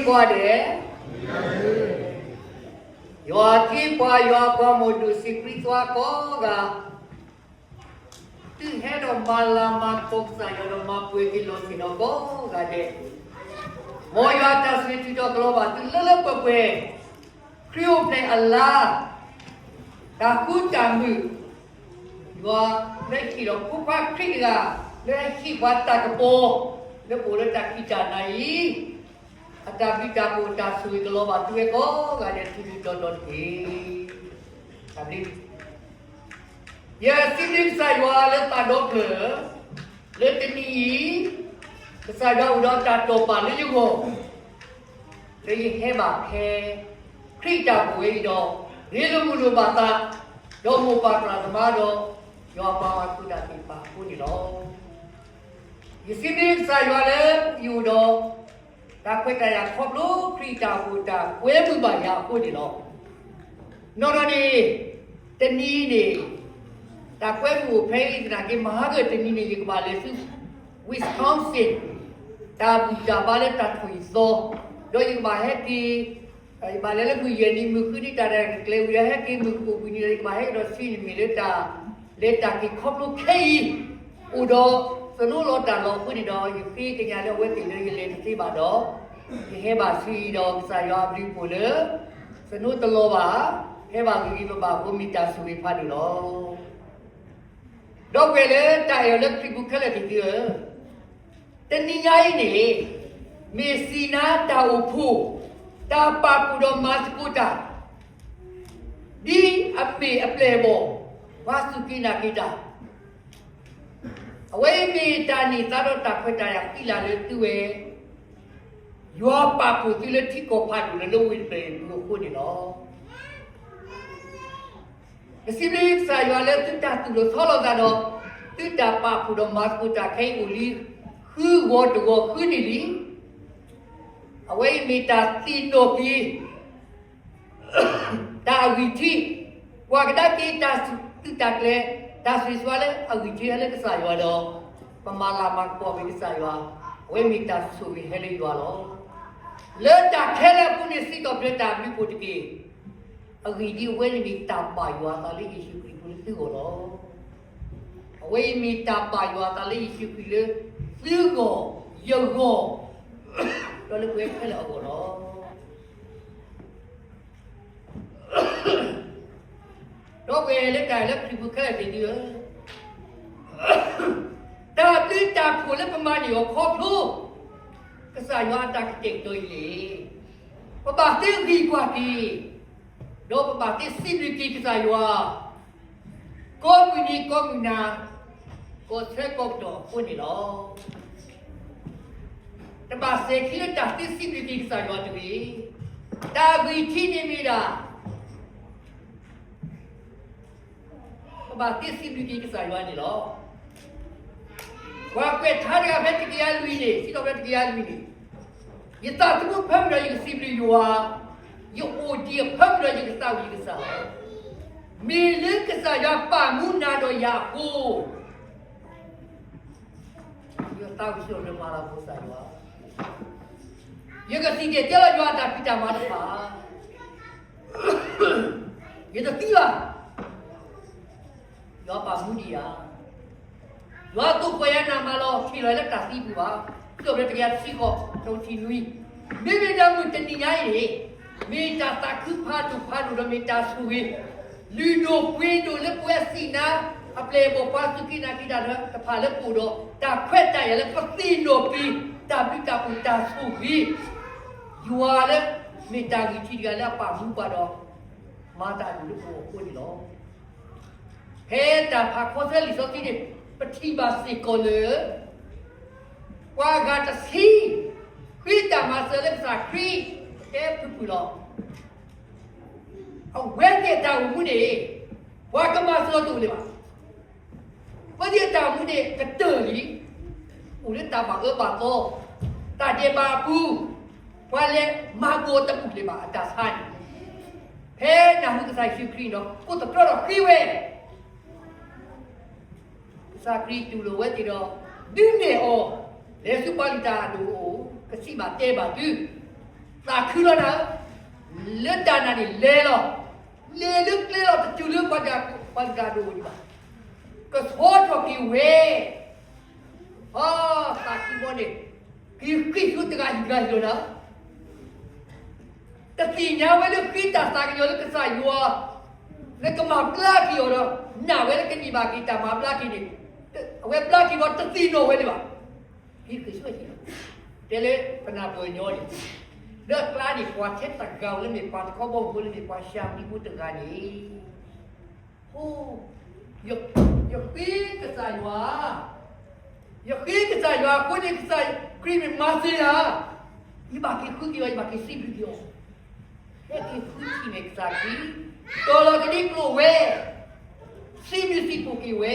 ပှၤဒဲး, ယွၤက့ပှၤ, ယွၤပှၤမိၢ်ဒိၣ်စံးဘျုးသုကိးဂၤ, သုဟဲဒီးမၤလၤမၤကပီၤကစၢ်ယွၤဒီးမၤပှဲၤက့ၤလီၤဆ့ၣ်နီၤကိးဂၤဒဲး, မ်ယွၤတၢ်ဆိၣ်ဂ့ၤထုးထီၣ်ကလီၤဘၣ်သုလၢလၢပှဲၤပှဲၤ, ခရံာ်အိၣ်ဖျဲၣ်အလါ, တၢ်ဃူတၢ်မုာ်, ယွၤလၢဟ့ၣ်လီၤဖိခွါခရံာ်တဂၤ, လၢဟ့ၣ်ပှၤတၢ်ကပီၤ, လၢပအိၣ်လၢတၢ်ခံးတၢ်နၤအံၤ, အတၢ်ဘျုးတၢ်ဖှိၣ်တၢ်ဆိၣ်ဂ့ၤကလီၤဘၣ်သုဝဲကိးဂၤဒဲး တုၤဒုးတီၤတီၤတက့ၢ်. တၢ်ဘျုး ယစံးဘျုးကစၢ်ယွၤလၢသးဒီဖျၢၣ်, လၢတနံၤအံၤ, ကစၢ်ယွၤအိၣ်ဒီးတၢ်တိာ်ပာ်လၢယဂီၢ်, လၢယဟဲဘၣ်ဖဲ ခရံာ်တၢ်အိၣ်ဖှိၣ်ဝဲအံၤဒီး, ဂ့ၤလိာ်မုာ်လိာ်ဘၣ်သး, ဒီးမိၢ်ပၢ်သရၣ်သမါဒီး, ယွၤပှၤမၤသကိးတၢ်သ့ၣ်တဖၣ်အဃိန့ၣ်လီၤ. ယစံးဘျုးကစၢ်ယွၤလၢယအိၣ်ဒီး တၢ်ခွဲးတၢ်ယာ်ခီဖျိခရံာ်တၢ်အိၣ်ဖှိၣ်တၢ်ကွဲမုာ်ဘၣ်ယၤအဃိန့ၣ်လီၤ. နီၢ်နီၢ်န့ၣ်, တနံၤန့ၣ်, တၢ်ကွဲမုာ်အိၣ်ဖဲအံၤသနာ်က့ မဟါကတနံၤန့ၣ် ယကဘၣ်လဲၤဆူ Wisconsin, တၢ်ဘူၣ်တၢ်ဘါလၢတၢ်ထီၣ်အံၤသီ, ဒီးယကဘၣ်ဟဲက့ၤ, ယဘၣ်လဲၤလၢမုၢ်ယဲၢ်နံၤမုၢ်ဃုနံၤ တၢ်ရဲၣ်တၢ်ကျဲၤဝံၤဒီး ဟဲက့ၤမုၢ်ဃုနံၤဒီး ယကဘၣ်ဟဲက့ၤဒီးဆံနံၤမ့ၢ်လၢတၢ် လဲၤတၢ်က့ၤခီဖျိခဲအံၤ, အိၣ်ဒီးသနိလီၤတၢ်လီၤအဃိန့ၣ်ဒီး ယဃ့ကညးလၢအဝဲသ့ၣ်လၢယလဲၤတသ့ဘၣ်ဒီး, ယဟဲဘၣ်ဆူအံၤဒီးကစၢ်ယွၤအဘျုးအဖှိၣ်လၢ သနိတလီၤဘၣ်, ဟဲဘၣ်ဂ့ၤဂ့ၤဘၣ်ဘၣ်အဃိ မ့ၢ်တၢ်ဆိၣ်ဂ့ၤဖးဒိၣ်လီၤ. ဒီပုၢ်ဝဲၢ်လၢတၢ်အဲၣ်အီၤလၢခရံာ်ဖိခဲလၢာ်သ့ၣ်သုဧၢ, တနံၤညါအံၤန့ၣ်, မ့ၢ်စံးနၤတၢ်အိၣ်ဖှိၣ်, တၢ်ပာ်ဖှိၣ်ဒီးမၤသကိးတၢ် ဒ်အမ့ၢ်အပျဲၢ်အဘီၣ်, ပှၤစူၢ်က့ၤနာ်က့ၤတၢ်, အဝဲအံၤမ့ၢ်တၢ်န့ၢ်သါဒီးတၢ်ခွဲးတၢ်ယာ်ဃံလၤလၢသုဝဲ, ယွၤပာ်ဖှိၣ်သုလၢထံကီၢ်ဖးဒိၣ်လၢလၢဝ့ၢ်တဖျၢၣ်အံၤအဃိန့ၣ်လီၤ. ပစံးဘျုးကစၢ်ယွၤလၢသုတၢ်သူၣ်လီၤဆီလီၤသးဒီး, သုတၢ်ပာ်ဖှိၣ်ဒီးမၤသကိးတၢ်ခဲအံၤအိၣ်လံ, ဃုဂီၤတဂီၤဃုနံၣ်လံ. အဝဲအံၤမ့ၢ်တၢ်သ့ၣ်နီၣ်က့ၤ တၢ်အဂံၢ်ထံး, ပှၤကဒါက့ၤတၢ်စူၢ်တၢ်ကျဲၤ, တၢ်ဆိၣ်ဂ့ၤဆိၣ်ဝါလၢအဂံၢ်ထံးဟဲလၢကစၢ်ယွၤဒီး, ပမၤလၤမၤကပီၤက့ၤကစၢ်ယွၤ, အဝဲမ့ၢ်တၢ်ဆိၣ်ဂ့ၤဟဲလၢယွၤလီၤ. လၢတၢ်ခဲလၢာ်အပူၤန့ၣ် စံးထီၣ်ပတြၢၤတၢ်ဘျုးဖှိၣ်တက့ၢ်. အဂ့ၢ်ဒ်အံၤ, အဝဲန့ၣ်မ့ၢ်တၢ်ဘၣ်ယွၤအသးလၢယ့ၣ်ၡူးခရံာ်အဃိလၢသုဂီၢ်လီၤ. အဝဲအံၤမ့ၢ်တၢ်ဘၣ်ယွၤအသးလၢယ့ၣ်ၡူးခရံာ်လၢသုဂီၢ်, ယဂီၢ်, ဒီးလၢပဝဲခဲလၢာ်အဂီၢ်လီၤ. ဒီပုၢ်ဝဲၢ်လၢတၢ်အဲၣ်လၢခရံာ်ဖိခဲလၢာ်သ့ၣ်သုဧၢ, တၢ်ဘျုးတၢ်ဖှိၣ်လၢပမၤန့ၢ်အီၤခီဖျိ ကစၢ်ယွၤအတၢ်ကတဲာ်ကတီၤအံၤန့ၣ်, ပဘၣ်သ့ဂံၢ်ကွၢ်က့ၤ, ဒီးပဘၣ်သ့စံးဘျုးက့ၤကစၢ်ယွၤ ကိးမုၢ်နံၤကိးမုၢ်နၤ, ကိးဆၢကိးကတီၢ်အဃိန့ၣ်လီၤ. တဘၣ်စဲၤခံလၢတၢ်သ့စံးဘျုးက့ၤကစၢ်ယွၤတဂ့ၤ. တၢ်ဂံၢ်ထံးန့ၣ်မ့ၢ်ဒၣ် ပဘၣ်သ့စံးဘျုးက့ၤကစၢ်ယွၤန့ၣ်လီၤ. ပှၤကွဲးထါတဂၤဖဲတကယၤလွံၢ်န့ၣ်, စံးထီၣ်ဖဲတကယၤလွံၢ်န့ၣ်, ယသးသမူဖၢမုၢ်ဒီးယကစံးဘျုးယွၤ, ယအိၣ်ဒံးအဖၢမုၢ်ဒီးယကသးဝံၣ်ယကစၢ်လီၤ. မ့ၢ်လၢကစၢ်ယွၤပာ်မူနၤဒီးယၤအဃိ ယသးဝံၣ်စံးထီၣ်ပတြၢၤမၤလၤကပီၤကစၢ်ယွၤ, ယကစံၣ်တဲၤတဲလီၤယွၤအတၢ်ဖံးတၢ်မၤတဖၣ်, ယတသံဘၣ်. ယွၤပာ်မူဒံးဧါ. ယွၤသိၣ်ဃီၤယၤနးမးလီၤ, ထံၣ်လီၤလၢတၢ်သံပူၤဘၣ်. စံးထီၣ်ပတြၢၤတကယၤတဆံဃိး, တဆံနွံ, မ့မ့ၢ်ဒၣ်မုၢ်တနံၤညါအံၤန့ၣ်, မ့ၢ်တၢ်သးခုဖးဒိၣ်ဖးဒိၣ်ဒီးမ့ၢ်တၢ်ဆိၣ်ဂ့ၤ လုၢ်ဒိၣ်ပှ့ၤဒိၣ်လၢပဝဲစံးနၤ အပျဲၢ်အဘီၣ်ပှၤစူၢ်က့ၤနာ်က့ၤတၢ်တဖၣ်လၢပအိၣ်ဒီး တၢ်ခွဲးတၢ်ယာ်လၢပသ့ၣ်နီၣ်က့ၤ တၢ်ဘျုးတၢ်ဖှိၣ်တၢ်ဆိၣ်ဂ့ၤ, ယွၤလၢ မ့ၢ်တၢ်ဂံၢ်ထံးတဂၤလၢအပာ်မူပှၤဒီး မၤတၢ်အဒိၣ်လၢပဂီၢ်အဃိန့ၣ်လီၤ. ဖဲတၢ်ဖးခီဆၢလံာ်စီဆှံန့ၣ် ပထံၣ်ဘၣ်စ့ၢ်ကီးလၢ ပှၤဂၤတဆံ ဃ့တၢ်မၤစၢၤလၢကစၢ်ခရံာ် တဲဖုၣ်ဖုၣ်လီၤ. အဝဲသ့ၣ်အတၢ်အိၣ်မူန့ၣ် ပှၤကမၤစၢၤတအိၣ်လၢၤဘၣ်. အဝဲသ့ၣ်အတၢ်အိၣ်မူန့ၣ် ကတၢၢ်လံ, အိၣ်လၢတၢ်ဘၣ်အၢဘၣ်သီ, တၢ်ဒဲးဘးအပူၤ, ပှၤလဲၤမၤဘိးတအိၣ်လၢၤဘၣ်အတၢ်ဆါန့ၣ်, ဖဲနၢ်ဟူကစၢ်ယ့ၣ်ၡူးခရံာ်ဒီး ကိးသတြီဒီးဃ့ဝဲ ကစၢ်ခရံာ်တူၢ်လိာ်ဝဲသ့ၣ်ဒီး ဒုးနဲၣ်အီၤ, လဲၤဆူပှၤလုၢ်တၢ်အဒိၣ်အအိၣ်, ကစံးဘၣ်တဲဘၣ်သု, သးခုလီၤနၤဧၢ, လၢတၢ်နာ်န့ၣ်လဲၤလီၤ, လဲၤလၢကျဲလီၤ တတုၤလၢပှၤတဂၤဒိၣ်ဝဲဒံးဘၣ်, ကဆှီထီၣ်က့ၤဝဲ, သးခုဘီန့ၣ်, က့ၤဃ့ၢ်ဆူတဂၤဟံၣ်တဂၤဟံၣ်လီၤနၤဧၢ, တသ့ၣ်ညါဝဲလၢဃ့တၢ်သးကညီၤလၢကစၢ်ယွၤ, လၢကမၤဘျါက့ၤအီၤဒီး, နာ်ဝဲလၢကန့ၢ်ဘၣ်က့ၤတၢ်မၤဘျါက့ၤန့ၣ်, အဝဲဘျါက့ၤဝဲတသ့ၣ်နီၣ်ဝဲလၢၤဘၣ်. ဟံးဃ့ၢ်ဆူအဟံၣ်လီၤ. တဲလၢပနၢ်ပၢၢ်ညီန့ၣ်, လၢအကျါန့ၣ် ပှၤထဲတဂၤဧိၤလၢမ့ၢ်ပှၤတခီဘီမုၢ်ဖိလၢမ့ၢ်ပှၤၡၤမံဖိတဂၤန့ၣ်, အိ, ယဃ့ကစၢ်ယွၤ, ယဃ့ကစၢ်ယွၤအဃိန့ၣ် ကစၢ်ခရံာ်မ့ၢ်မၤစၢၤယၤ, ယဘၣ်က့ၤဃုက့ၤအီၤ ယဘၣ်က့ၤစံးဘျုးက့ၤအီၤ, ဟဲက့ၤဃုထံၣ်န့ၣ်ကစၢ်ခရံာ်, တီၤလီၤကဒံကျိၣ်ဝဲ, စံးဘျုးစံးဖှိၣ်က့ၤဝဲ,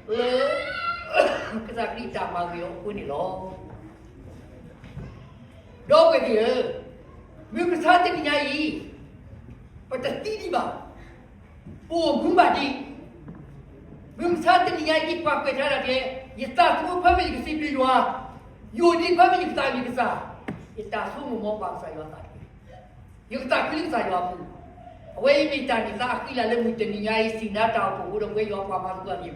လၢ ကစၢ်ခရံာ်တၢ်မၤဂ့ၤအီၤအဃိန့ၣ်လီၤ. ဒီပုၢ်ဝဲၢ်သ့ၣ်ဧၢ, မုၢ်မဆါတနံၤညါအံၤ, ပတသံဒံးဘၣ်, ပအိၣ်မူဘၣ်ဒံး, မုၢ်မဆါတနံၤညါအံၤ ပှၤကွဲးထါဒၣ်ထဲ, ယသးသမူဖၢမ့ၢ်ယကစံးဘျုးယွၤ, ယအိၣ်ဒံးဖၢမ့ၢ်ယကသးမံကစၢ်, ယတၢ်ဆိကမိၣ်မ်ဘၣ်ကစၢ်ယွၤသးတက့ၢ်. ယကသးခုလၢကစၢ်ယွၤအပူၤ, အဝဲအံၤမ့ၢ်တၢ်န့ၢ်သါအဃံလၤလၢမုၢ်တနံၤညါအံၤ စံၣ်နါတၢ်အိၣ်ဖှိၣ်အဃိဒီး ပဝဲယွၤပှၤမၤသကိးသ့ၣ်တဖၣ်,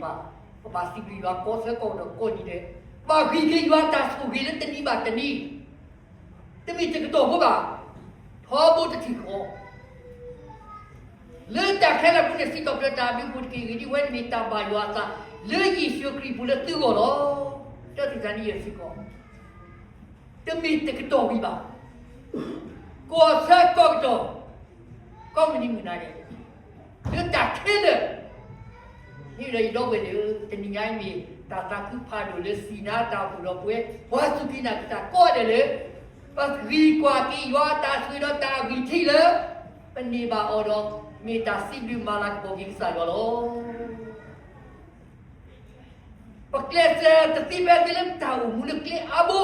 ပဘၣ်စံးဘျုးယွၤကိးဆၢကိးကတီၢ်ကိးနံၤဒဲး, ဘၣ်ဃ့က့ၤယွၤတၢ်ဆိၣ်ဂ့ၤလၢတနံၤဘၣ်တနံၤ တမ့ၢ်တကတီၢ်ဖိဘၣ်, ထီဘိတထံၣ်ဃီ, လၢတၢ်ခဲလၢာ်အပူၤန့ၣ် စံးထီၣ်ပတြၢၤတၢ်အဘျုးအဖှိၣ်တက့ၢ်. အဂ့ၢ်ဒ်အံၤ, အဝဲန့ၣ်မ့ၢ်တၢ်ဘၣ်ယွၤအသး လၢယ့ၣ်ၡူးခရံာ်အပူၤလၢသုဂီၢ်လီၤ. တၢ်သ့ၣ်တဖၣ်န့ၣ်ယဲစ့ၢ်ကီး, တမ့ၢ်တကတီၢ်ဝံၤဘၣ်, ကိးဆၢကိးကတီၢ်, ကိးမုၢ်နံၤမုၢ်နၤဒဲး, လၢတၢ်ခဲလၢာ် န့ၣ်ဒီးယဒီပုၢ်ဝဲၢ်သ့ၣ်ဧၢ, တနံၤညါအံၤမ့ၢ်တၢ်သးခုဖးဒိၣ်လၢစံၣ်နါတၢ်အိၣ်ဖှိၣ်ဒီးပဝဲ, ပှၤစူၢ်က့ၤနာ်က့ၤတၢ်ကိးဂၤဒဲးလၢ ပဂံၢ်ကွၢ်က့ၤယွၤအတၢ်ဆိၣ်ဂ့ၤဒီးတၢ်ဂံၢ်ထံးလၢ ပန့ၢ်ဘၣ်အီၤဒီး မ့ၢ်တၢ်စံးဘျုးမၤလၤကပီၤက့ၤကစၢ်ယွၤလီၤ. ပကျဲးစၢးတသ့ဖဲသ့လၢပတၢ်အိၣ်မူလၢကျဲအါဘိ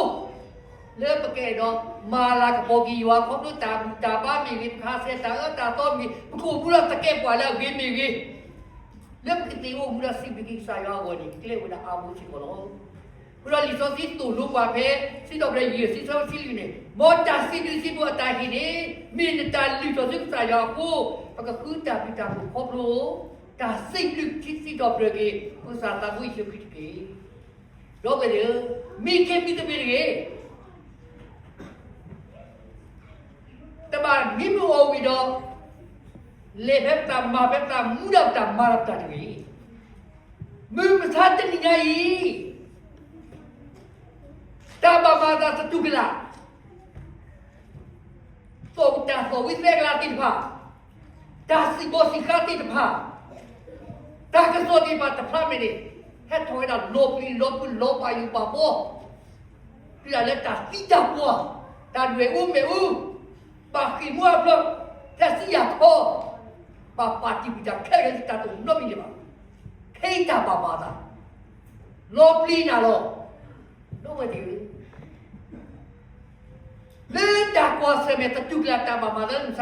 လၢပကအဲၣ်ဒိးမၤလၤကပီၤက့ၤယွၤခီဖျိတၢ်ဘူၣ်တၢ်ဘါမ့ၢ်ဂ့ၤ, ပခးစဲးတၢ်အၢတၢ်သီမ့ၢ်ဂ့ၤ, ပကအိၣ်မူဒီးသကဲးပဝးလၢအဂ့ၤမ့ၢ်ဂ့ၤ, လၢပကသ့ၣ်အိၣ်မူဒီးစံးဘျုးက့ၤကစၢ်ယွၤအဂီၢ်န့ၣ် ကျဲအိၣ်ဝဲဒၣ်အါဘိစ့ၢ်ကီးလီၤ. အဃိဒီးလံာ်စီဆှံသိၣ်လိပှၤဖဲ စံးထီၣ်ပတြၢၤယဲၢ်ဆံ ဆၢဖိတဆံလွံၢ်န့ၣ်, မ်တၢ်စံးဘျုးစံးဖှိၣ်အတၢ်ဟ့ၣ်န့ၣ် မ့ၢ်နတၢ်လုၢ်ထီၣ်ဆူကစၢ်ယွၤအဃိ, ပကဃုတၢ်ဘျုးတၢ်ဖှိၣ်ခီဖျိ တၢ်စံးဘျုးစံးထီၣ်ပတြၢၤက့ၤ ပကစၢ်သးဘိယ့ၣ်ၡူးခရံာ်တက့ၢ်. ဒီပုၢ်ဝဲၢ်သ့ၣ်ဧၢ, မံခ့မံသပ့ၤတဂ့ၤ, တဘၣ်မံမုာ်အီၣ်ဝံၤဒီး လဲၤဖဲပသး မၤဖဲပသး မူဒီးပတၢ်မၤဒီးပတၢ်တဂ့ၤ. မုၢ်မဆါတနံၤညါအံၤ တၢ်ဘၣ်မၤအသးသတူၢ်ကလာ် သီၣ်တၢ်သီၣ်ဝံသဲကလၤသ့ၣ်တဖၣ်, တၢ်စံၣ်ဘီစံၣ်ဃါသ့ၣ်တဖၣ်, တၢ်ကစီၣ်သ့ၣ်တဖၣ်တဖျါမဲာ်န့ၣ် ဟဲထီၣ်ဝဲဒၣ်လီၤပျံၤလီၤဖုးလီၤဘၣ်ယိၣ်ဘၣ်ဘှီ, တုၤဒၣ်လၢတၢ်သံတၢ်ပှၢ်, တၢ်ဒွဲၣ်အူမဲာ်အူ, ဘၣ်ဃ့ၢ်မှံဟးဖျိး ဖဲစံယၢ်ခီ, ဘၣ်ပာ်တံၢ်ကွံာ်တၢ်ခဲလၢာ် တၢ်တအိၣ်နီတမံၤလၢၤဘၣ်. ခဲအံၤတၢ်ဘၣ်မၤအသး လီၤပျံၤနၤလီၤ. ဒီပုၢ်ဝဲၢ်သ့ၣ်ဧၢ, လၢတၢ်ကွၢ်ဆၢၣ်မဲာ်သတူၢ်ကလာ်တၢ်ဘၣ်မၤသးလၢမုၢ်မဆါတနံၤညါအံၤ ပယွၤထံၣ်ဒိၣ်နိယွၤတၢ်အပနီၣ်လၢပတတဲလၢၤဘၣ်. ပမ့ၢ်ကနၣ်တၢ်ကစီၣ်န့ၣ် ပမံတန့ၢ်ဘၣ်, ပတဝံၤဘၣ်. ဟီၣ်ခိၣ်ဟဲနုာ်လီၤလၢပသးပူၤ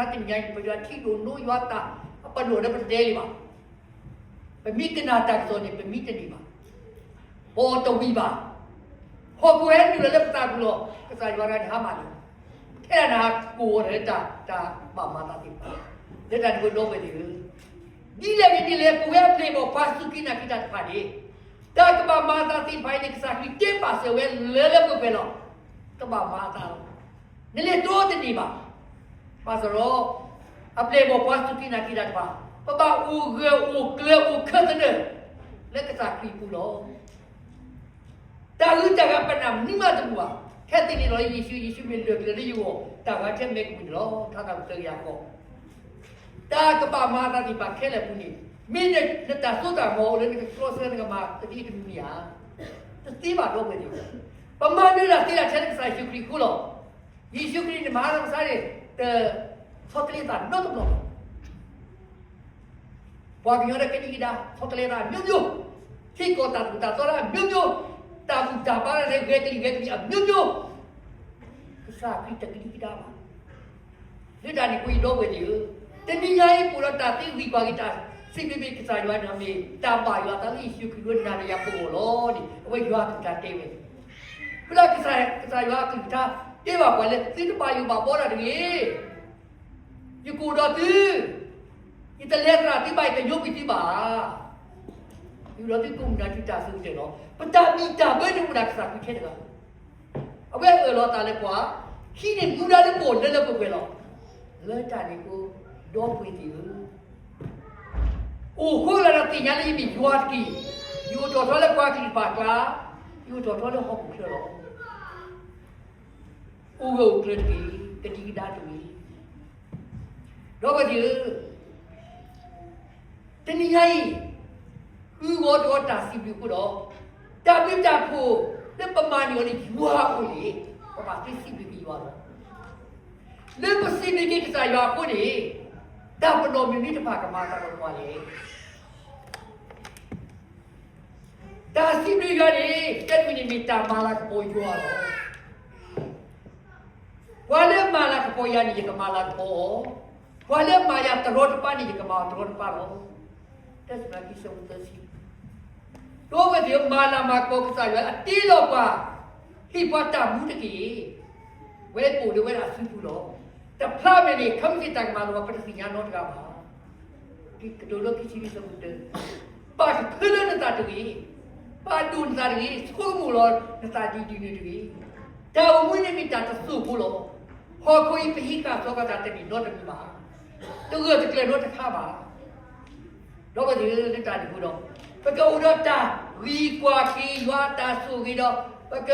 လီၤ. ကစၢ်ယွၤတဂၤန့ၣ်ဟါမၢ်လံ, ထဲဒၣ်နဟးကိၢ်အီၤဒီးလၢတၢ်ဘၣ်မၤသးသ့ၣ်တဖၣ်, လၢတၢ်န့ၣ်အဃိဒီပုၢ်ဝဲၢ်သ့ၣ်ဧၢ, ဒ်လဲၣ်ဂ့ၤဒ်လဲၣ် ပဝဲအပျဲၢ်အဘီၣ်ပှၤစူၢ်က့ၤနာ်က့ၤတၢ်တဖၣ်န့ၣ်, တၢ်ကဘၣ်မၤအသးသ့ၣ်တဖၣ်အံၤန့ၣ် ကစၢ်ခရံာ်တဲပာ်စၢၤဝဲလၢလၢပှဲၤပှဲၤလီၤ. ကဘၣ်မၤအသးလီၤ. နလဲၤဒိတန့ၢ်ဘၣ်. ဘၣ်ဆၣ်ဒီး အပျဲၢ်အဘီၣ်ပှၤစူၢ်က့ၤနာ်က့ၤတၢ်တဖၣ်, ပဘၣ်အိၣ်ဂၢၢ်အိၣ်ကျၢၤအိၣ်ခၢၣ်သနၢၣ် လၢကစၢ်ခရံာ်အပူၤလီၤ. တၢ်ဂုၤတၢ်ဂၤပနၢ်မနုၤမးတအိၣ်ဘၣ်, ထဲသ့ၣ်န့ၣ်လီၤလၢယ့ၣ်ၡူး, ယ့ၣ်ၡူးမ့ၢ်လၢၢ်ကျၢၤလၢယဂီၢ်, တၢ်ဂၤထဲမဲာ်ကပူၤန့ၣ်လီၤ. ထါသၣ်ပူၤသၢကယၤဃီ, တၢ်ကဘၣ်မၤအသးသ့ၣ်တဖၣ်ခဲလၢာ်အပူၤန့ၣ်, မ့ၢ်နတၢ်စိတၢ်ကမီၤအိၣ်လၢနကကျီဆၢနကမၤကသံၣ်တမံၤမံၤဧါ. တသ့ဘၣ်ဒီပုၢ်ဝဲၢ်သ့ၣ်ဧၢ, ပမၤနၢၤတၢ်သ့ဒၣ်ထဲလၢကစၢ်ယ့ၣ်ၡူးခရံာ်အဃိလီၤ. ယ့ၣ်ၡူးခရံာ်န့ၣ်မၤလၢကစၢ်န့ၣ် တဆီတလဲသးနီတဘျီဘၣ်. ပှၤကညီလၢကဒံကဒါ ဆီတလဲသးအမျိုးမျိုး, ထံကီၢ်တၢ်သိၣ်တၢ်သီလၢအမျိုးမျိုး, တၢ်ဘူၣ်တၢ်ဘါလၢဂဲၤကလံၤဂဲၤကလံၤအမျိုးမျိုး, ကစၢ်ခရံာ်တကဒံကဒါဘၣ်. လၢတၢ်န့ၣ်အဃိ ယဒီပုၢ်ဝဲၢ်သ့ၣ်ဧၢ, တနံၤညါအံၤ ပအိၣ်ဒီးတၢ်သ့ဝံၤကွၢ်က့ၤတၢ်စံးဘျုးက့ၤကစၢ်ယွၤန့ၣ်မ့ၢ် တၢ်ဘၣ်ယွၤအသးလၢယ့ၣ်ၡူးခရံာ်လၢနၤဒီးယၤပဂီၢ်လီၤန့ၣ် အဝဲယွၤအကလုၢ်ကထါတဲဝဲ, ဖဲလၢကစၢ်ယွၤအကလုၢ်ကထါ တဲဘၣ်ပှၤလၢ သုတဘၣ်ယိၣ်ဘၣ်ဘီတၢ်တဂ့ၤ. ယကအိၣ်ဒီးသု, ယတလဲၤသရၣ်သုဘၣ်, ယကညိကွံာ်သုဘၣ်. ယအိၣ်ဒီးသုကိးမုၢ်နၤတုၤတၢ်ဆၢကတီၢ်လီၤ. ပတၢ်မ့ၢ်တၢ်ဘၢန့ၣ်အိၣ်ဒၣ်ကစၢ်ခရံာ်ထဲတဂၤလီၤ. အဝဲအၢၣ်လီၤအသးလၢပှၤ, ဟံးန့ၢ်မူဒါလၢပအိၣ်လၢလၢပှဲၤပှဲၤလီၤ. လၢတၢ်န့ၣ်အဃိ, ဒီပုၢ်ဝဲၢ်သ့ၣ်ဧၢ, အိၣ်ဃိလၢ်ဒီးသ့ၣ်ညါလၢယမ့ၢ်ယွၤတက့ၢ်. ယအိၣ်ထီၣ်ထီလၢပှၤကလုာ်တဖၣ်အကျါ, ယအိၣ်ထီၣ်ထီလၢဟီၣ်ခိၣ်ချၢလီၤ. အိၣ်ဂၢၢ်အိၣ်ကျၢၤတဂ့ၤ, ကဒံကဒါတဂ့ၤ. ဒီပုၢ်ဝဲၢ်သ့ၣ်ဧၢ, တနံၤညါအံၤ, ဃုဂီၤတဂီၤတၢ်စံးဘျုးအဃိဒီး, တၢ်ဘျုးတၢ်ဖှိၣ်လၢပမၤန့ၢ်အီၤလၢယွၤအဃိန့ၣ်, ပဘၣ်သ့စံးဘျုးက့ၤယွၤလီၤ. လၢပစံးဘျုးက့ၤကစၢ်ယွၤအဃိန့ၣ်, တၢ်ပနီၣ်မုၢ်နံၤတဖၣ်ကမၤအသးဒီးပှၤလဲၣ်. တၢ်စံးဘျုးယွၤန့ၣ် ကဲမ့ၢ်န့ၣ်မ့ၢ်တၢ်မၤလၤကပီၤယွၤလီၤ. ပှၤလၢမၤလၤကပီၤယၤန့ၣ် ယကမၤလၤကပီၤအီၤ, ပှၤလၢမၤယၤတရီတပါန့ၣ် ယကမၤအီၤတရီတပါလီၤ. တၢ်စံးဘျုးကစၢ်ယွၤသၢဆံ, ဒီပုၢ်ဝဲၢ်သ့ၣ်ဧၢ, မၤလၤမၤကပီၤကစၢ်ယွၤအတ့လီၤပှၤ, ဟ့ၣ်ပှၤတၢ်မူတက့ၢ်. ဝဲအိၣ်လၢဝဲဒၣ်အစုပူၤလီၤ. တဖျါမဲာ်န့ၣ် ခမ့ၢ်တၢ်ကမၤလီၤ ပတသ့ၣ်ညါနီတဂၤဘၣ်. ကတိၤလၢခံဆံလွံၢ်ဆၢဖိတၢ, ပာ်ကဖၢလၢနသးတဂ့ၤ, ပာ်ဒိၣ်နသးတဂ့ၤ, ဆိကမိၣ်လီၤနသးဒ်ဒ်န့ၣ်တဂ့ၤ. တၢ်အိၣ်မူန့ၣ်မ့ၢ်တၢ်တစိၢ်ဖိလီၤ. ဟီၣ်ခိၣ်အံၤပဟံးဃာ်စီၤပၤတၢ်တမ့ၢ်နီတမံၤဘၣ်, တဂၢၢ်တကျၢၤနီတခါဘၣ်. ဒီပုၢ်ဝဲၢ်သ့ၣ်ဧၢ, လၢတၢ်န့ၣ်အဃိဒီး, ပကအိၣ်ဒီးတၢ်ဂံၢ်ကွၢ်က့ၤယွၤတၢ်ဆိၣ်ဂ့ၤဒီး, ပက